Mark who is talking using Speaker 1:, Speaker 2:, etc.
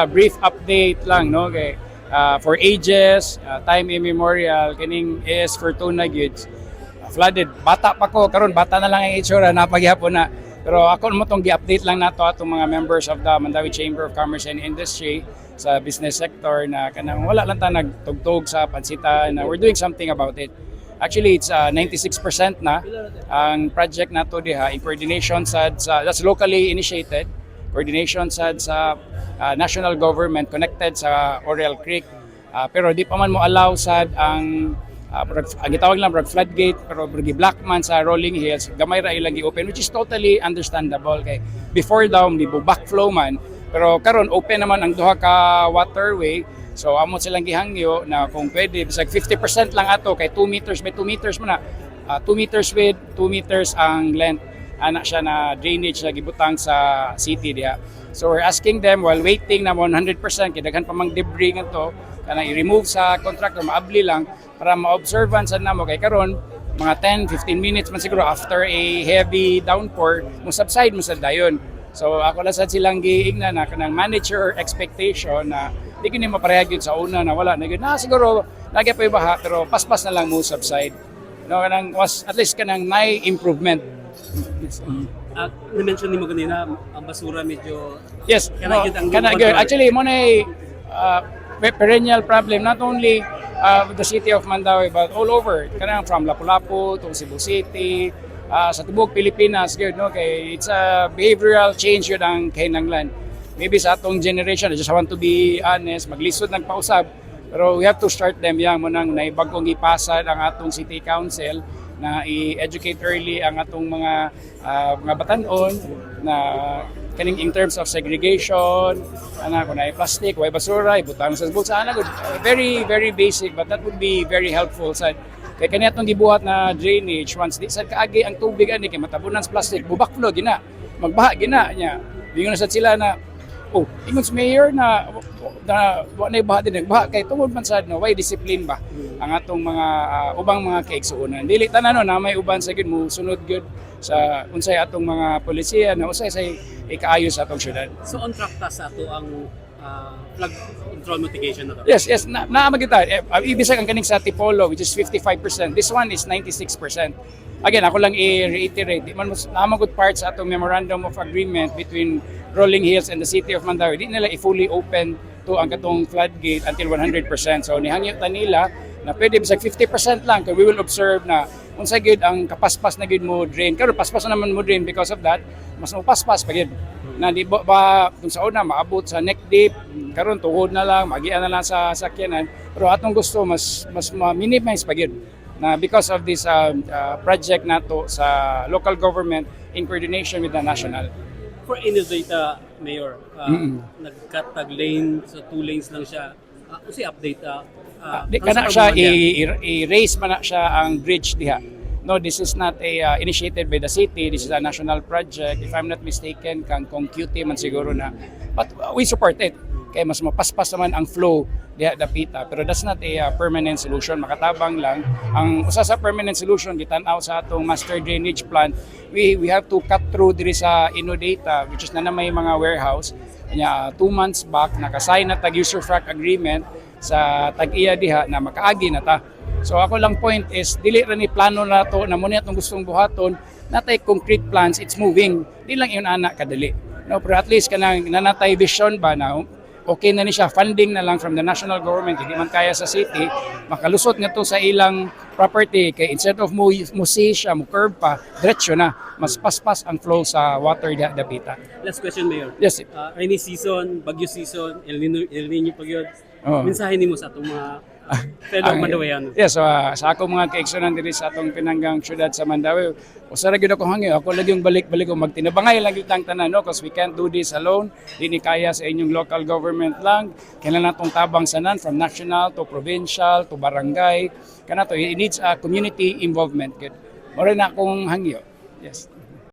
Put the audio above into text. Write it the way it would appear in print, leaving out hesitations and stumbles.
Speaker 1: A brief update lang, no, kay for ages, time immemorial, kining AS Fortuna gyud flooded. Bata pa ko, karon bata na lang ang itsura napagyapon na. Pero ako mo tong gi-update lang nato atong mga members of the Mandaue Chamber of Commerce and Industry sa business sector na kanang wala lang ta nagtugtog sa pansitan na we're doing something about it. Actually, it's 96% na ang project nato diha in coordination sa that's locally initiated, coordination sad sa national government connected sa Oriel Creek. Pero di pa man mo allow sad ang gitawag lang murag floodgate, pero murag block man sa Rolling Hills, gamay ra ilang gi-open, which is totally understandable kay before daw di backflow man, pero karon open naman ang duha ka waterway. So amo silang gihangyo na kung pwede bisag 50% lang ato kay 2 meters by 2 meters man na, 2 meters width, 2 meters ang length ana siya na drainage na gibutang sa city diha. So we're asking them, while waiting na 100% kay daghan pa mang debris ngadto, kana i-remove sa contractor, maabli lang para ma-observance sad namo kay karon mga 10 15 minutes man siguro after a heavy downpour, mo subside mo sad dayon. So ako lang sad silang giingnan na kanang manage your expectation na di gyud ni maparehag yun sa una na wala na gyud na siguro lagi pa baha, pero paspas na lang mo subside, no, kanang was at least kanang may improvement. Yes.
Speaker 2: At na-mention nimo kanina, ang basura medyo
Speaker 1: Yes,
Speaker 2: kana
Speaker 1: no,
Speaker 2: gyud ang
Speaker 1: kana
Speaker 2: control.
Speaker 1: Gyud. Actually, mo na perennial problem not only the city of Mandaue but all over. Kanang from Lapu-Lapu to Cebu City, sa tibuok Pilipinas gyud, no, kay it's a behavioral change yun ang kahinanglan. Maybe sa atong generation, I just want to be honest, maglisod nagpausab. Pero we have to start them young. Mo nang naibagong ipasa ang atong city council na i-educate early ang atong mga batanon na kaning in terms of segregation ana, kung naay plastic, way basura, ibutang sa bulsa ana gud. Very very basic, but that would be very helpful sa kay kani atong gibuhat na drainage. Once di sad kaagi ang tubig ani kay matabunan sa plastic, bu-backflow gina, magbaha gina nya. Bingon na sad sila na, "Oh, ingon sa mayor na wa na baha din, nagbaha kay tungod man sad no way discipline ba ang atong mga ubang mga kaigsuonan." Dili tanan, no, na may uban sa gyud mo sunod gyud sa unsay atong mga polisiya na usay say ikaayo sa atong syudad.
Speaker 2: So on track ta sa ato ang flood control mitigation na to.
Speaker 1: Yes, na kita. Eh, ibig ang kaning sa Tipolo, which is 55%. This one is 96%. Again, ako lang i-reiterate, di man mas naa good part sa atong memorandum of agreement between Rolling Hills and the City of Mandaue. Di nila i-fully open to ang katong floodgate until 100%. So nihangyo ta nila na pwede bisag 50% lang kay we will observe na unsay gyud ang kapaspas na gyud mo drain. Karon paspas na naman mo drain because of that, mas mopaspas pa gyud. Na di ba kung sa una maabot sa neck deep, karon tuhod na lang, magian na lang sa sakyanan. Pero atong gusto mas ma-minimize pa gyud na because of this project nato sa local government in coordination with the national.
Speaker 2: For Innodata, Mayor, nag-cut tag lane, so two lanes lang siya. Unsay update?
Speaker 1: Di kana siya i-raise man na siya ang bridge diha. No, this is not a initiated by the city. This is a national project. If I'm not mistaken, kang Kong QT man siguro na. But we support it. Kaya mas mapaspas naman ang flow diha dapita. Pero that's not a permanent solution. Makatabang lang. Ang usa sa permanent solution, gitan-aw sa atong master drainage plan, we have to cut through diri sa Innodata, which is na na may mga warehouse. Nya, 2 months back, nakasign na tag usufruct agreement sa tag-iya diha na makaagi na ta. So ako lang point is dili ra ni plano na to na mo atong gustong buhaton, natay concrete plans, it's moving. Di lang yun ana kadali. No, pero at least kanang nanatay vision ba na okay na ni siya, funding na lang from the national government, hindi man kaya sa city, makalusot nga to sa ilang property kay instead of mo see siya mo curve pa, diretso na, mas paspas ang flow sa water diha dapita.
Speaker 2: Last question, Mayor.
Speaker 1: Yes.
Speaker 2: Rainy season, bagyo season, El Nino, El Nino pa gyud.
Speaker 1: Oo.
Speaker 2: Mensahe nimo sa atong mga fellow Mandaweano.
Speaker 1: Yes, so, sa akong mga kaigsunan diri sa atong pinanggang syudad sa Mandaue, usa ra gyud ako hangyo, ako lagi yung balik-balik ko magtinabangay lang gyud tang tanan, no, because we can't do this alone. Di ni kaya sa inyong local government lang. Kailangan natong tabang sanan from national to provincial to barangay. Kana to, it needs a community involvement gyud. Mao na akong hangyo. Yes.